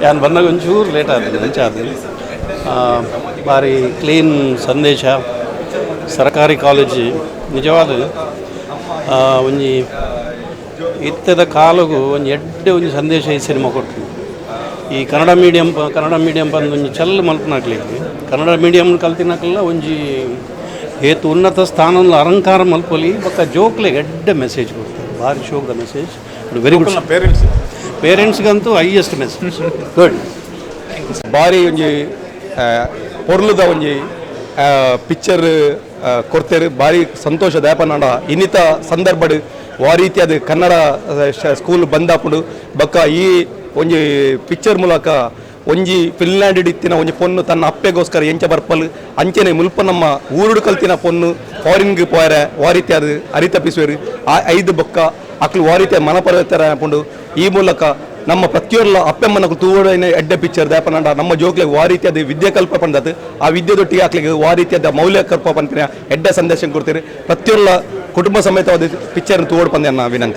ಯಾನ್ ಬಂದಾಗ ಒಂಚೂರು ಲೇಟ್ ಆದ, ಅಂಚ ಆದ. ಭಾರಿ ಕ್ಲೀನ್ ಸಂದೇಶ. ಸರಕಾರಿ ಕಾಲೇಜ್ ನಿಜವಾದ ಒಂಜಿ ಇತ್ತೆದ ಕಾಲಗು ಒಂಜಿ ಎಡ್ಡೆ ಒಂಜಿ ಸಂದೇಶ ಈ ಸಿನಿಮಾ ಕೊಟ್ಟು. ಈ ಕನ್ನಡ ಮೀಡಿಯಂ, ಕನ್ನಡ ಮೀಡಿಯಂ ಬಂದು ಒಂಜಿ ಚಲ್ಲು ಮಲ್ಪನಾಕ್ಲಿಗೆ, ಕನ್ನಡ ಮೀಡಿಯಂ ಕಲ್ತಿನಕ್ಲೆಲ್ಲ ಒಂಜಿ ಏತ್ ಉನ್ನತ ಸ್ಥಾನ ಅಲಂಕಾರ ಮಲ್ಪೊಲಿ. ಬೊಕ್ಕ ಜೋಕ್ಲೆಗ್ ಎಡ್ಡೆ ಮೆಸೇಜ್ ಕೊಡ್ತಾರೆ. ಭಾರಿ ಶೋಕ್ದ ಮೆಸೇಜ್, ವೆರಿ ಗುಡ್. ಪೇರೆಂಟ್ಸ್. ಪೇರೆಂಟ್ಸ್ಗಂತೂ ಹೈಯೆಸ್ಟ್ ಮೆಸೇಜ್, ಗುಡ್. ಬಾರಿ ಒಂಜಿ ಪೊರ್ಲುದ ಒಂಜಿ ಪಿಕ್ಚರ್ ಕೊರ್ತೆರ್. ಬಾರಿ ಸಂತೋಷ. ದಾಯೆಪಂಡ ಇನ್ನಿತ ಸಂದರ್ಭಡ್ ವಾ ರೀತಿಯಾದ ಕನ್ನಡ ಸ್ಕೂಲ್ ಬಂದಾಪುಂಡು. ಬೊಕ್ಕ ಈ ಒಂಜಿ ಪಿಕ್ಚರ್ ಮೂಲಕ ಒಂಜಿ ಫಿನ್ಲ್ಯಾಂಡ್ ಇತ್ತಿನ ಒಂಜಿ ಪೊನ್ನು ತನ್ನ ಅಪ್ಪೆಗೋಸ್ಕರ ಎಂಚ ಬರ್ಪಲ್, ಅಂಚನೆ ಮುಲ್ಪ ನಮ್ಮ ಊರುಡು ಕಲ್ತಿನ ಪೊನ್ನು ಫಾರಿನ್ಗೆ ಪೋಯರೆ ವಾ ರೀತಿಯಾದ ಅರಿತಪ್ಪಿಸುವರು, ಆ ಐದು ಬೊಕ್ಕ ಅಕ್ಲು ವಾ ರೀತಿಯ ಮನಪರಿವರ್ತನೆ ಆಪುಂಡು. ಈ ಮೂಲಕ ನಮ್ಮ ಪ್ರತಿಯೊಲ್ಲ ಅಪ್ಪೆಮ್ಮನಕು ತೂವಡೈನ ಎಡ್ಡೆ ಪಿಕ್ಚರ್. ದಾಯೆಪಂಡ ನಮ್ಮ ಜೋಕ್ಲೆಗ್ ವಾ ರೀತಿಯಾದ ವಿದ್ಯೆ ಕಲ್ಪ ಪಂಡತ್, ಆ ವಿದ್ಯೆದೊಟ್ಟಿಗೆ ಅಕ್ಲೆಗ್ ವಾ ರೀತಿಯಾದ ಮೌಲ್ಯ ಕಲ್ಪ ಪನ್ಪಿನ ಎಡ್ಡೆ ಸಂದೇಶ ಕೊಡ್ತೀರಿ. ಪ್ರತಿಯೊಲ್ಲ ಕುಟುಂಬ ಸಮೇತವಾದ ಪಿಕ್ಚರ್ ತೂವಡ್ ಪಂದೆ ವಿನಂತಿ.